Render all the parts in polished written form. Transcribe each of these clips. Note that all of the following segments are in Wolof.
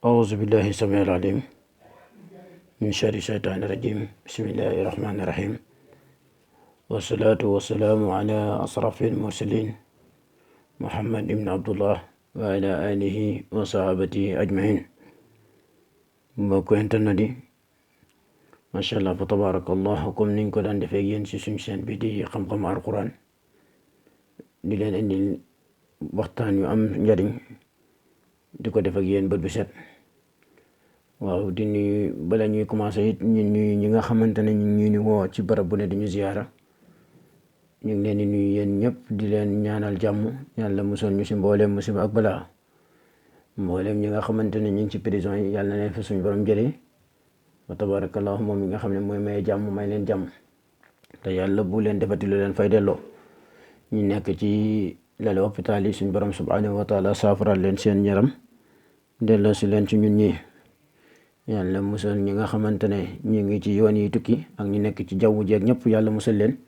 أعوذ بالله السميع العليم من شر الشيطان الرجيم. بسم الله الرحمن الرحيم، والصلاة والسلام على أشرف المرسلين محمد بن عبد الله وعلى آله وصحابته أجمعين. mbokk internet yi, macha allah fa tabarakallah, comme niñ ko daan defee ak yéen ci suñu chaîne bi di xam-xam alquran, di leen indil waxtaan yu am njariñ di ko def ak yéen bët bu set. waaw di nuyu bala ñuy commencé it ñi nga xamante ne ñu woo ci barab bu ne di ñu ziyaara, ñu ngi leen di nuyu yéen ñëpp di leen ñaanal jàmm, yàlla musal ñu si mbooleem musiba ak balaa. mbooleem ñi nga xamante ne ñu ngi ci prison yi, yàlla na leen fa suñu borom jëlee wa tabarakallahu, moom mi nga xam ne mooy maye jàmm may leen jàmm, te yàlla bu leen defati lu leen fay delloo. ñu nekk ci lali hôpital yi, suñu borom subhanahu wa taala saafaral leen seen yaram, delloo si leen ci ñun ñi. yàlla musal ñi nga xamante ne ñu ngi ci yoon yi tukki ak ñu nekk ci jaww jeeg ñëpp, yàlla musal leen.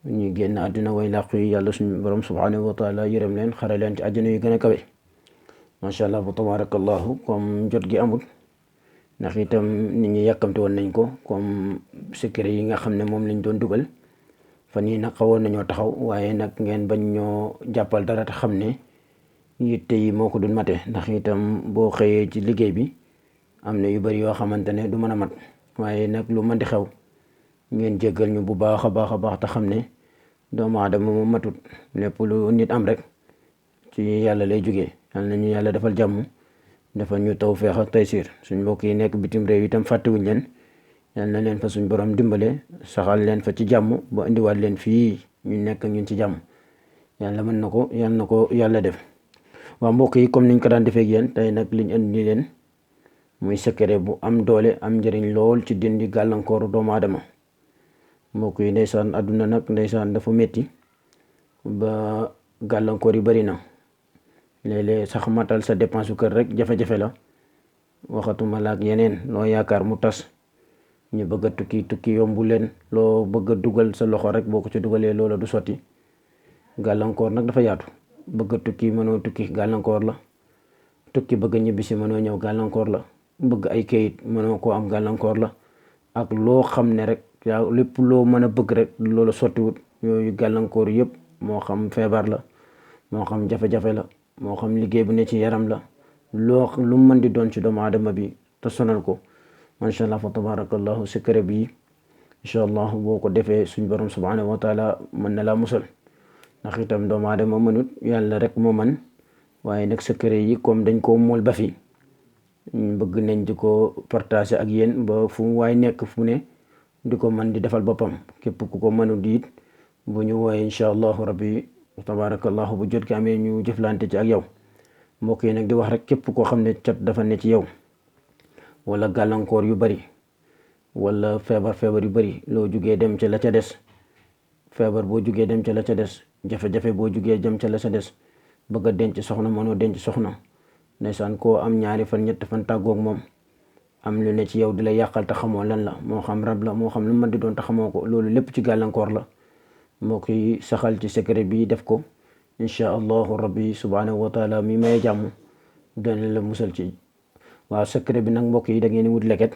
ñu génn àddina way làqu yi, yàlla suñu borom subhanahu wa taala yërëm leen, xare leen ci àjjana yu gën a kawe. macha allah fa tabarakallahu, comme jot gi amul ndax itam nit ñi yàkkamte woon nañ ko, comme secret yi nga xam ne moom lañ doon dugal fan yii nag xawoon nañoo taxaw, waaye nag ngeen bañ ñoo jàppal dara te xam ne yitte yi moo ko dul mate. ndax itam boo xëyee ci liggéey bi am na yu bari yoo xamante ne du mën a mat, waaye nag lu mën di xew ngeen jéggal ñu bu baax a baax te xam ne doomu aadama moom matut, lépp lu nit am rek ci yàlla lay jógee. yal na ñu yàlla defal jàmm, defal ñu tawfeex ak taysiir. suñ mbokk yi nekk bitim réew itam fàttewuñ leen, yal na leen fa suñ borom dimbale, saxal leen fa ci jàmm ba indiwaat leen fii ñu nekk ñun ci jàmm. yàlla mën na ko, yal na ko yàlla def. waaw mbokk yi, comme niñ ko daan defee ak yéen, tey nag liñ indi leen muy secret bu am doole, am njëriñ lool ci dindi gàllankooru doomu aadama. mbokk yi, ndeysaan àdduna nag ndeysaan dafa métti ba gàllankoor yi bari na. léeg-léeg sax matal sa dépense su kër rek jafe-jafe la, waxatuma la ak yeneen loo yaakaar mu tas. ñu bëgg a tukki yombu leen, loo bëgg a dugal sa loxo rek boo ko ci dugalee loola du sotti. gàllankoor nag dafa yaatu. bëgg a tukki mënoo tukki, gàllankoor la. tukki bëgg a ñibbisi mënoo ñëw, gàllankoor la. bëgg ay kayit mënoo koo am, gàllankoor la. ak loo xam ne rek yaa lépp loo mën a bëgg rek loola sottiwut. yooyu gàllankoor yëpp, moo xam feebar la, moo xam jafe-jafe la, moo xam liggéey bu ne ci yaram la, lu mën di doon ci doomu aadama bi te sonal ko, macha allah fa tabarakallahu, secret bi incha allah boo ko defee suñ borom subhanahu wa taala mën na laa musal. ndax itam doomu aadama mënut, yàlla rek moo man. waaye nag secret yi comme dañ koo mool ba fi, bëgg nañ di ko partager ak yéen ba fu waay nekk fu ne di ko mën di defal boppam. képp ku ko mënut it bu ñu wooyee incha allahu rabbi tabarakallahu, bu jot gi amee ñu jëflante ci ak yow. mbokk yi nag di wax rek, képp koo xam ne cat dafa ne ci yow, wala gàllankoor yu bari, wala feebar yu bari, loo jugee dem ca la ca des. feebar boo jugee dem ca la ca des, jafe-jafe boo jugee dem ca la ca des. bëgg a denc soxna mënoo denc soxna, ndeysaan koo am 2 fan 3 fan tàggoog moom, am lu ne ci yow di la yàqal te xamoo lan la, moo xam rab la, moo xam lu mën di doon te xamoo ko, loolu lépp ci gàllankoor la. mbokk yi, saxal ci secret bi def ko, incha allahu rabbi subhanahu wa taala mi may jàmm dana la musal ci. waaw secret bi nag mbokk yi, da ngeen wut leket.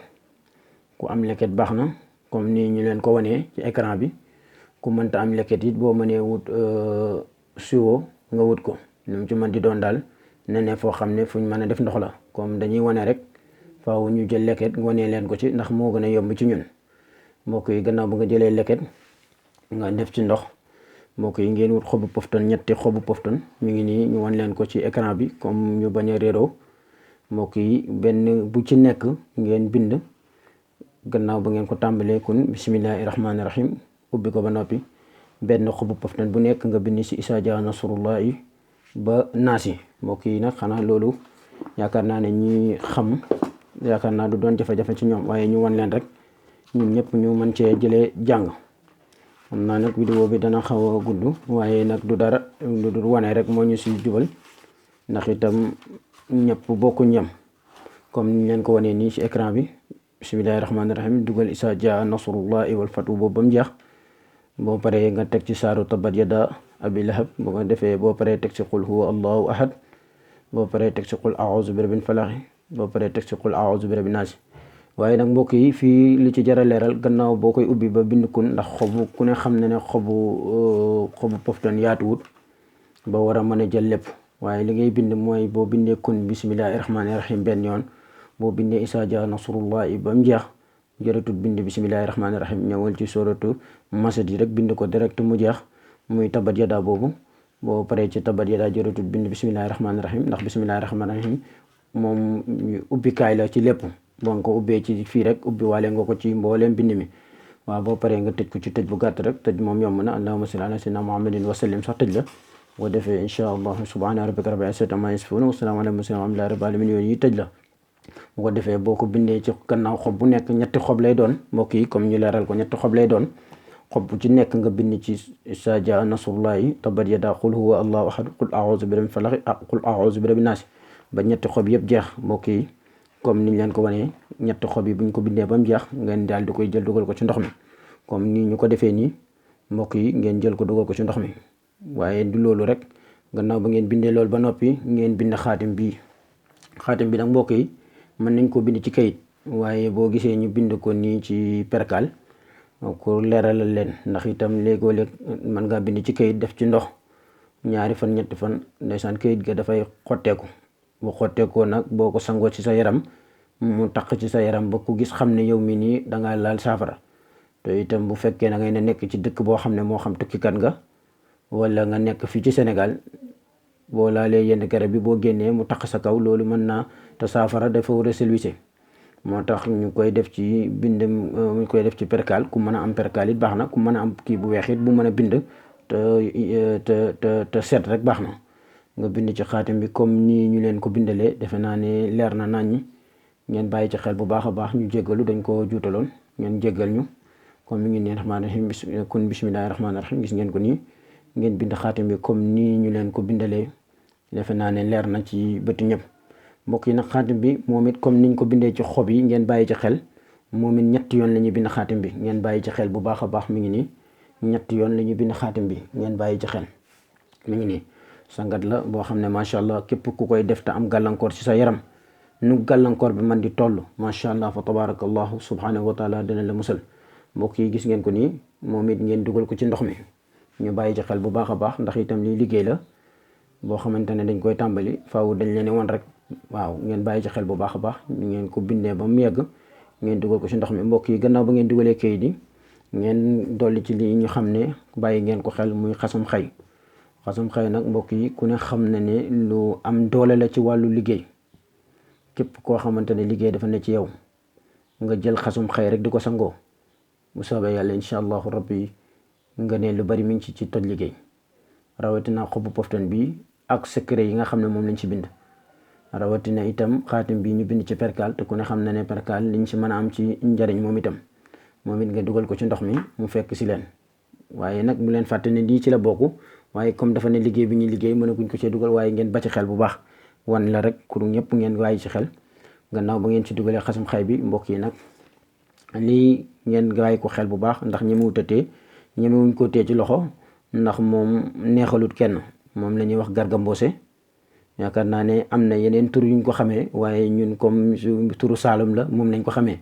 ku am leket baax na, comme ni ñu leen ko wanee ci écran bi. ku mënta am leket it, boo mënee wut siwo nga wut ko, lu mu ci mën di doon daal ne foo xam ne fuñ mën a def ndox la. comme dañuy wane rek, faaw ñu jël leket wanee leen ko ci, ndax moo gën a yomb ci ñun. mbokk yi, gannaaw ba nga jëlee leket nga def ci ndox, mbokk yi ngeen wut xobu poftan, 3 xobu poftan mi ngi nii, ñu wan leen ko ci écran bi comme ñu bañ a réeroo. mbokk yi, benn bu ci nekk ngeen bind, gannaaw ba ngeen ko tàmbalee kun bismillahi rahmaani rahim, ubbi ko ba noppi. benn xobu poftan bu nekk nga bind si isaa jaa nasrullahi ba naasi. mbokk yi nag xanaa loolu yaakaar naa ne ñi xam, yaakaar naa du doon jafe-jafe ci ñoom, waaye ñu wan leen rek ñun ñëpp ñu mën cee jëlee jàng. xam naa nag vidéo bi dana xaw a gudd, waaye nag du dara lu dul wane rek moo ñu si jubal, ndax itam ñëpp bokkuñ yem. comme ni leen ko wanee nii ci écran bi, bismillahi rahmaani rahim, dugal isaa jaa nasrullahi wal fatu boobu ba mu jeex. boo paree nga teg ci saaru tabbat yada abi lahab, boo paree teg ci qul huwa allahu ahad, boo paree teg ci qul a'udhu bi rabbil falaq, boo paree teg ci qul a'udhu bi rabbin naas. waaye nag mbokk yi fii li ci jara leeral gannaaw boo koy ubbi ba bind kun, ndax xobu ku ne xam ne xobu poftan yaatuwut ba war a mën a jël lépp, waaye li ngay bind mooy boo bindee kun bismillahi rahmaani rahim benn yoon, boo bindee isaa jaa nasrullahi ba mu jeex jërëtut bind bismillahi rahmaani rahim, ñëwal ci suratu masad yi rek bind ko direct mu jeex, muy tabat yadaa boobu. boo paree ci tabat yadaa jërëtut bind bismillahi rahmaani rahim, ndax bismillahi rahmaani rahim moom ubbikaay la ci lépp. boo nga ko ubbee ci fii rek ubbi waale nga ko ci mbooleem bind mi. waaw boo paree nga tëj ko ci tëj bu gàtt rek, tëj moom yomb na, allahumma salli ala sayyidina muhammadin wa sallim sax tëj la. boo defee insha allah subhana rabbika rabbil izzati amma yasifun wa salaamun alal mursalin walhamdulillahi rabbil alamin yooyu yi tëj la. bu ko defee boo ko bindee ci gannaaw xob bu nekk ñetti xob lay doon mbokk yi, comme ñu leeral ko ñetti xob lay doon. xob bu ci nekk nga bind ci izaa jaa nasrullahi tabat yadaa qul huwa allahu ahad qul a'udhu bi rabbil falaq qul a'udhu bi rabbin naas ba ñetti xob yëpp jeex mbokk yi. comme niñ leen ko wanee ñetti xob yi buñ ko bindee ba mu jeex ngeen daal di koy jël dugal ko ci ndox mi, comme nii ñu ko defee nii mbokk yi ngeen jël ko dugal ko ci ndox mi. waaye du loolu rek, gannaaw ba ngeen bindee loolu ba noppi ngeen bind xaatim bii. xaatim bi nag mbokk yi mën nañ ko bind ci kayit, waaye boo gisee ñu bind ko nii ci perkal pour leeralal leen, ndax itam léegoo-léeg mën ngaa bind ci kayit def ci ndox 2 fan 3 fan ndeysaan kayit ga dafay xotteeku. bu xotteekoo nag boo ko sangoo ci sa yaram mu taq ci sa yaram ba ku gis xam ne yow mi nii dangaa laal saafara. te itam bu fekkee na ngay nekk ci dëkk boo xam ne moo xam tukkikat nga wala nga nekk fii ci Sénégal, boo laalee yenn garab bi boo génnee mu taq sa kaw, loolu mën naa te saafara dafa war a selwise. moo tax ñu koy def ci bind, ñu koy def ci perkal. ku mën a am perkal it baax na, ku mën a am kii bu weex it bu mën a bind te set rek baax na. nga bind ci xaatim bi comme nii ñu leen ko bindalee, defe naa ne leer na naññi. ngeen bàyyi ci xel bu baax a baax, ñu jéggalu dañ ko juutaloon, ngeen jéggal ñu. comme mi ngi neen rahmaani rahim kun bismillahi rahmaani rahim, gis ngeen ko nii ngeen bind xaatim bi comme nii ñu leen ko bindalee, defe naa ne leer na ci bëti ñëpp. mbokk yi nag xaatim bi moom it comme niñ ko bindee ci xob yi ngeen bàyyi ci xel, moom it 3 yoon la ñuy bind xaatim bi, ngeen bàyyi ci xel bu baax a baax. mi ngi nii 3 yoon la ñuy bind xaatim bi, ngeen bàyyi ci xel. mi ngi nii sangat la boo xam ne macha allah képp ku koy def te am gàllankoor ci sa yaram, nu gàllankoor bi man di toll macha allah fa tabarakallahu subhanahu wa taala dina la musal. mbokk yi gis ngeen ko nii, moom it ngeen dugal ko ci ndox mi. ñu bàyyi ci xel bu baax a baax, ndax itam lii liggéey la boo xamante ne dañ koy tàmbali faaw dañ leen wan rek. waaw ngeen bàyyi ci xel bu baax a baax, ñu ngeen ko bindee ba mu yegg ngeen dugal ko ci ndox mi. mbokk yi gannaaw ba ngeen dugalee kayit yi ngeen dolli ci lii ñu xam ne bàyyi ngeen ko xel, muy xasum xay. xasum xay nag mbokk yi ku ne xam na ne lu am doole la ci wàllu liggéey. képp koo xamante ne liggéey dafa ne ci yow nga jël xasum xay rek di ko sangoo, bu soobee yàlla incha allahu rabbi nga ne lu bari mi ngi ci toj liggéey. rawatina xobu poftan bi ak secret yi nga xam ne moom lañ ci bind. rawatina itam xaatim bi ñu bind ci perkal, te ku ne xam na ne perkal liñ ci mën a am ci njariñ moom itam. moom it nga dugal ko ci ndox mi mu fekk si leen. waaye nag mu leen fàtte ne lii ci la bokk, waaye comme dafa ne liggéey bi ñuy liggéey mënaguñ ko cee dugal, waaye ngeen ba ci xel bu baax. wan la rek pour ñëpp ngeen bàyyi ci xel. gannaaw ba ngeen ci dugalee xasum xay bi mbokk yi nag lii ngeen bàyyi ko xel bu baax, ndax ñemewut a tee, ñemewuñ ko tee ci loxo, ndax moom neexalut kenn. moom la ñuy wax Garga Mbossé. yaakaar naa ne am na yeneen tur yuñ ko xamee, waaye ñun comme turu Saalum la moom lañ ko xamee.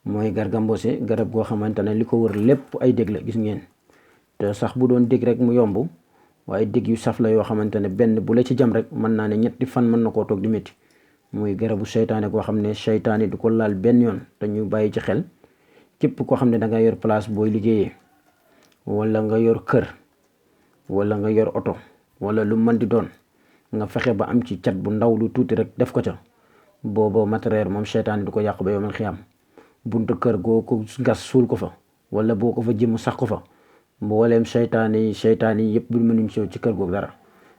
mooy Garga Mbossé, garab goo xamante ne li ko wër lépp ay dég la, gis ngeen. te sax bu doon dég rek mu yomb, waaye dég yu saf la yoo xamante ne benn bu la ci jam rek mën naa ne 3 fan mën na koo toog di métti. muy garabu seytaane koo xam ne seytaane du ko laal benn yoon. te ñu bàyyi ci xel képp koo xam ne da nga yor place booy liggéeyee, wala nga yor kër, wala nga yor oto, wala lu mën di doon, nga fexe ba am ci cat bu ndaw lu tuuti rek def ko ca. booba matériel moom seytaane du ko yàq ba yow man xiyam. buntu kër goo ko gas suul ko fa, wala boo ko fa jëm sax ko fa, mbooleem seytaane yi yëpp bu mënuñ sew ci kër googu dara.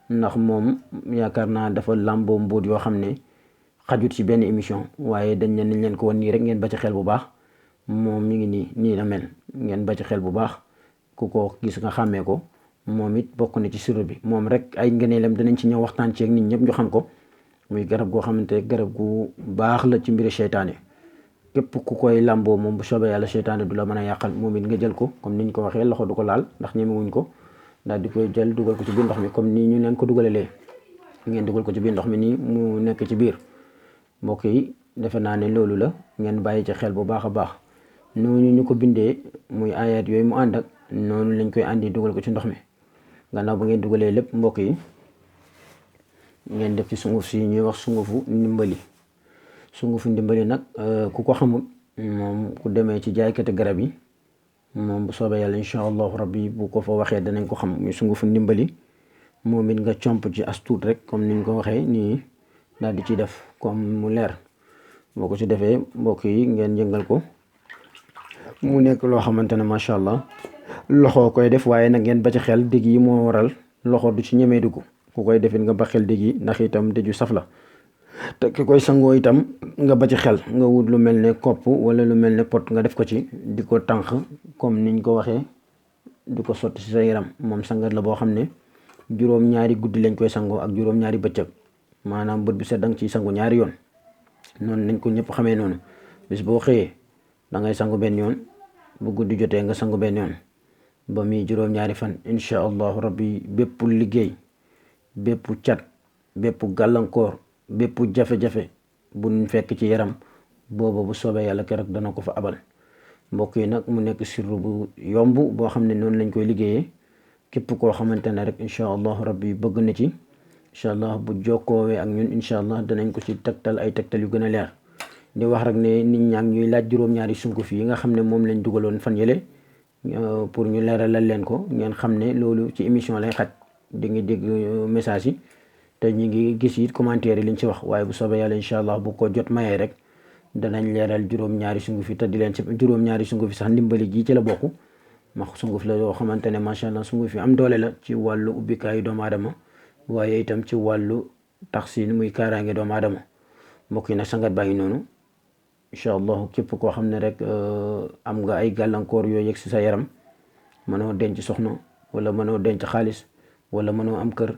ndax moom yaakaar naa dafa làmboo mbóot yoo xam ne xajut ci benn émission, waaye dañ leen ko wan nii rek ngeen ba ci xel bu baax. moom mi ngi nii la mel, ngeen ba ci xel bu baax. ku ko gis nga xàmmee ko, moom it bokk na ci sirru bi. moom rek ay ngëneelam danañ ci ñëw waxtaan ci ak nit ñëpp ñu xam ko. muy garab goo xamante garab gu baax la ci mbiri seytaane. képp ku koy làmboo moom bu soobee yàlla seytaane du la mën a yàqal. moom it nga jël ko comme niñ ko waxee, loxo du ko laal ndax ñemewuñ ko. daal di koy jël dugal ko ci biir ndox mi comme nii ñu leen ko dugalalee. ngeen dugal ko ci biir ndox mi nii mu nekk ci biir. mbokk yi defe naa ne loolu la ngeen bàyyi ci xel bu baax a baax. noonu ñu ko bindee muy ayat yooyu mu ànd ak noonu lañ koy àndi dugal ko ci ndox mi. gannaaw bu ngeen dugalee lépp mbokk yi ngeen def ci sunguf si ñuy wax sungufu ndimbali. sungufu ndimbali nag ku ko xamul moom ku demee ci jaaykati garab yi moom bu soobee yàlla incha allahu rabbi bu ko fa waxee danañ ko xam muy sungufu ndimbali. moom it nga comp ci as tuut rek comme niñ ko waxee nii daal di ci def comme mu leer. boo ko ci defee mbokk yi ngeen yëngal ko mu nekk loo xamante ne macha allah loxo koy def, waaye nag ngeen ba ci xel dégg yi moo waral loxo du ci ñemee dugg. ku koy defit nga ba xel dégg yi ndax itam dëju saf la. te ki koy sangoo itam nga ba ci xel nga wut lu mel ne kopp wala lu mel ne pot nga def ko ci di ko tànq comme niñ ko waxee di ko sotti ci sa yaram. moom sangat la boo xam ne juróom-ñaari guddi lañ koy sangoo ak juróom-ñaari bëccëg, maanaam bët bi set danga ciy sangu ñaari yoon. noonu nañ ko ñëpp xamee noonu. bis boo xëyee da ngay sangu benn yoon, bu guddi jotee nga sangu benn yoon ba muy juróom-ñaari fan. incha allahu rabbi bépp liggéey, bépp cat, bépp gàllankoor, bépp jafe-jafe bu fekk ci yaram booba bu soobee yàlla keroog dana ko fa abal. mbokk yi nag mu nekk sirru bu yomb boo xam ne noonu lañ koy liggéeyee. képp koo xamante ne rek incha allahu rabbi bëgg na ci, incha allah bu jokkoowee ak ñun incha allah danañ ko ci tegtal ay tegtal yu gën a leer. di wax rek ne nit ñaa ngi ñuy laaj juróom-ñaari sunguf yi nga xam ne moom lañ dugaloon fan yële pour ñu leeralal leen ko. ngeen xam ne loolu ci émission lay xaj. di ngi dégg message yi te ñu ngi gis it commentaire yi liñ ci wax, waaye bu soobee yàlla incha allah bu ko jot mayee rek danañ leeral juróom-ñaari sunguf yi te di leen ci juróom-ñaari sunguf yi sax ndimbali gi ci la bokk. ma sunguf la yoo xamante ne macha allah sunguf yi am doole la ci wàllu ubbikaayu doomu aadama, waaye itam ci wàllu taxsin muy kaaraange doomu aadama. mbokk yi nag sangat baa ngi noonu. incha allah képp koo xam ne rek am nga ay gàllankoor yooyu yegg si sa yaram, mënoo denc soxna wala mënoo denc xaalis wala mënoo am kër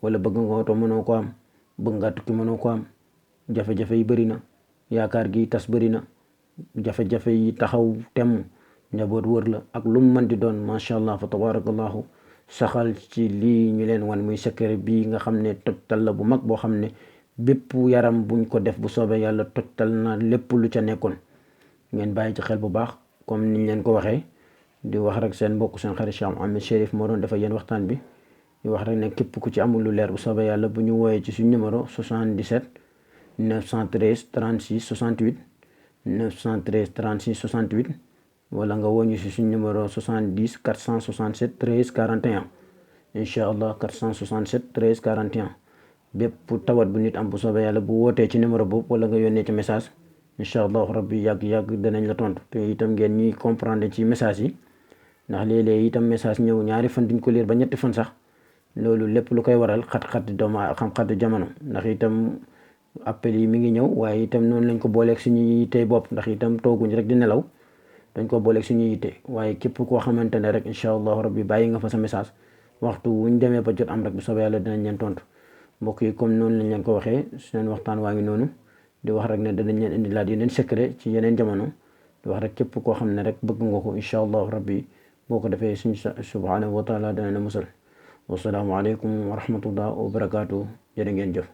wala bëgg nga oto mënoo ko am, bëgg nga tukki mënoo ko am, jafe-jafe yi bëri na, yaakaar gi tas bëri na, jafe-jafe yi taxaw temm, njaboot wër la ak lu mu mën di doon macha allah fa tabarakallahu saxal ci lii ñu leen wan muy secret bii nga xam ne tojtal la bu mag boo xam ne bépp yaram buñ ko def bu soobee yàlla tojtal na lépp lu ca nekkoon. ngeen bàyyi ci xel bu baax comme niñ leen ko waxee. di wax rek seen mbokk seen xarit Cheikh Mouhamed Chérif moo doon dafa yéen waxtaan bi. di wax rek ne képp ku ci amul lu leer bu soobee yàlla bu ñu wooyee ci suñ numéro 77 913 36 68 913 36 68 wala nga woo ñu si suñ numéro 70 467 13 41 incha allah 467 13 41. bépp tawat bu nit am bu soobee yàlla bu wootee ci numéro boobu wala nga yónnee ci message incha allah rabbi yàgg-yàgg danañ la tontu. te itam ngeen ñuy comprendre ci message yi, ndax léeg-léeg itam message ñëw ñaari fan duñ ko lire ba ñetti fan sax. loolu lépp lu koy waral xat-xat xam-xatu jamono, ndax itam appel yi mi ngi ñëw, waaye itam noonu lañ ko booleeg suñuy yitte bopp, ndax itam tooguñ rek di nelaw, dañ ko booleeg suñuy yitte. waaye képp koo xamante ne rek incha allah rabbi bàyyi nga fa sa message, waxtu wuñ demee ba jot am rek bu soobee yàlla dinañ leen tontu. mbokk yi comme noonu lañ leen ko waxee seen waxtaan waa ngi noonu. di wax rek ne danañ leen indi laat yeneen secret ci yeneen jamono. di wax rek képp koo xam ne rek bëgg nga ko incha allah rabbi boo ko defee suñ subhanahu wa taala dana la musal. wasalaamu aleykum wa rahmatullah wa barakaatu. jërë ngeen jëf.